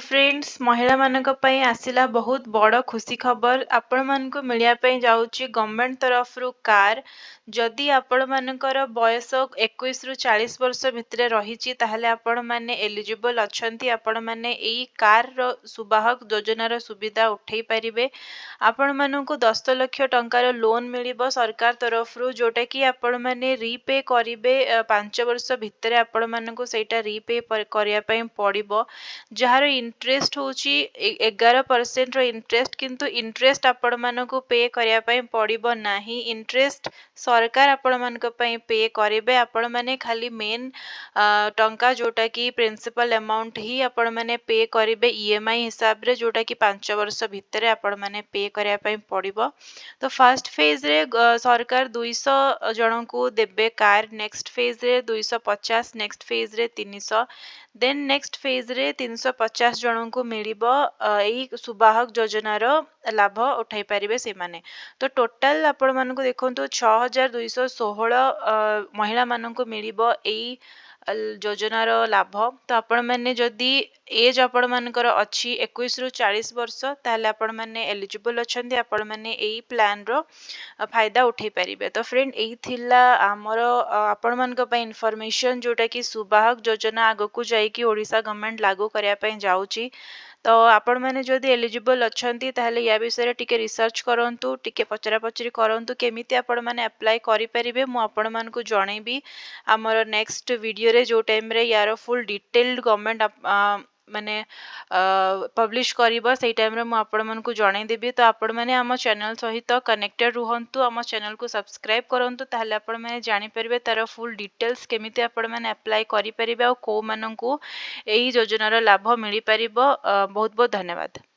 Friends, ମହିଳାମାନଙ୍କ ପାଇଁ ଆସିଲା ବହୁତ ବଡ଼ ଖୁସି ଖବର। ଆପଣମାନଙ୍କୁ ମିଳିବା ପାଇଁ ଯାଉଛି ଗଭର୍ଣ୍ଣମେଣ୍ଟ ତରଫରୁ କାର୍। ଯଦି ଆପଣମାନଙ୍କର ବୟସ 21ରୁ 40 ବର୍ଷ ଭିତରେ ରହିଛି, ତାହେଲେ ଆପଣମାନେ ଏଲିଜିବଲ୍ ଅଛନ୍ତି। ଆପଣମାନେ ଏଇ କାର୍ର ସୁବାହକ ଯୋଜନାର ସୁବିଧା ଉଠାଇ ପାରିବେ। ଆପଣମାନଙ୍କୁ 10 ଲକ୍ଷ ଟଙ୍କାର ଲୋନ୍ ମିଳିବ ସରକାର ତରଫରୁ, ଯେଉଁଟାକି ଆପଣମାନେ ରିପେ କରିବେ 5 ବର୍ଷ ଭିତରେ। ଆପଣମାନଙ୍କୁ ସେଇଟା ରିପେ କରିବା ପାଇଁ ପଡ଼ିବ, ଯାହାର ଇଣ୍ଟରେଷ୍ଟ ହେଉଛି 11%ର ଇଣ୍ଟରେଷ୍ଟ। କିନ୍ତୁ ଇଣ୍ଟରେଷ୍ଟ ଆପଣମାନଙ୍କୁ ପେ କରିବା ପାଇଁ ପଡ଼ିବ ନାହିଁ। ଇଣ୍ଟରେଷ୍ଟ ସରକାର ଆପଣମାନଙ୍କ ପାଇଁ ପେ କରିବେ। ଆପଣମାନେ ଖାଲି ମେନ୍ ଟଙ୍କା, ଯେଉଁଟାକି ପ୍ରିନ୍ସିପାଲ୍ ଆମାଉଣ୍ଟ ହିଁ ଆପଣମାନେ ପେ କରିବେ ଇଏମ୍ଆଇ ହିସାବରେ, ଯେଉଁଟାକି 5 ବର୍ଷ ଭିତରେ ଆପଣମାନେ ପେ କରିବା ପାଇଁ ପଡ଼ିବ। ତ ଫାର୍ଷ୍ଟ ଫେଜ୍ରେ ସରକାର 200 ଜଣଙ୍କୁ ଦେବେ କାର୍, ନେକ୍ସଟ ଫେଜ୍ରେ 250, ନେକ୍ସଟ ଫେଜ୍ରେ 300, ଦେନ୍ ନେକ୍ସଟ ଫେଜ୍ରେ 350 ଜଣଙ୍କୁ ମିଳିବ। ଏଇ ସୁବାହକ ଯୋଜନାର ଲାଭ ଉଠାଇ ପାରିବେ ସେମାନେ। ତ ଟୋଟାଲ ଆପଣମାନଙ୍କୁ ଦେଖନ୍ତୁ, 6216 ମହିଳାମାନଙ୍କୁ ମିଳିବ ଏଇ ଯୋଜନାର ଲାଭ। ତ ଆପଣମାନେ ଯଦି ଏଜ୍ ଆପଣମାନଙ୍କର ଅଛି 21ରୁ 40 ବର୍ଷ, ତାହେଲେ ଆପଣମାନେ ଏଲିଜିବଲ୍ ଅଛନ୍ତି। ଆପଣମାନେ ଏଇ ପ୍ଲାନ୍ର ଫାଇଦା ଉଠାଇ ପାରିବେ। ତ ଫ୍ରେଣ୍ଡ, ଏଇ ଥିଲା ଆମର ଆପଣମାନଙ୍କ ପାଇଁ ଇନଫର୍ମେସନ୍, ଯେଉଁଟାକି ସୁବାହକ ଯୋଜନା ଆଗକୁ ଯାଇକି ଓଡ଼ିଶା ଗଭର୍ଣ୍ଣମେଣ୍ଟ ଲାଗୁ କରିବା ପାଇଁ ଯାଉଛି। ତ ଆପଣମାନେ ଯଦି ଏଲିଜିବଲ୍ ଅଛନ୍ତି, ତାହେଲେ ୟା ବିଷୟରେ ଟିକେ ରିସର୍ଚ୍ଚ କରନ୍ତୁ, ଟିକେ ପଚରା ପଚରି କରନ୍ତୁ। କେମିତି ଆପଣମାନେ ଆପ୍ଲାଏ କରିପାରିବେ, ମୁଁ ଆପଣମାନଙ୍କୁ ଜଣେଇବି ଆମର ନେକ୍ସଟ ଭିଡ଼ିଓରେ। ଯେଉଁ ଟାଇମ୍ରେ ୟାର ଫୁଲ୍ ଡିଟେଲ୍ଡ ଗଭର୍ଣ୍ଣମେଣ୍ଟ ମାନେ ପବ୍ଲିଶ କରିବ, ସେଇ ଟାଇମ୍ରେ ମୁଁ ଆପଣମାନଙ୍କୁ ଜଣେଇଦେବି। ତ ଆପଣମାନେ ଆମ ଚ୍ୟାନେଲ୍ ସହିତ କନେକ୍ଟେଡ଼ ରୁହନ୍ତୁ, ଆମ ଚ୍ୟାନେଲ୍କୁ ସବସ୍କ୍ରାଇବ୍ କରନ୍ତୁ। ତାହେଲେ ଆପଣମାନେ ଜାଣିପାରିବେ ତା'ର ଫୁଲ୍ ଡିଟେଲ୍ସ, କେମିତି ଆପଣମାନେ ଆପ୍ଲାଏ କରିପାରିବେ ଆଉ କେଉଁମାନଙ୍କୁ ଏଇ ଯୋଜନାର ଲାଭ ମିଳିପାରିବ। ବହୁତ ବହୁତ ଧନ୍ୟବାଦ।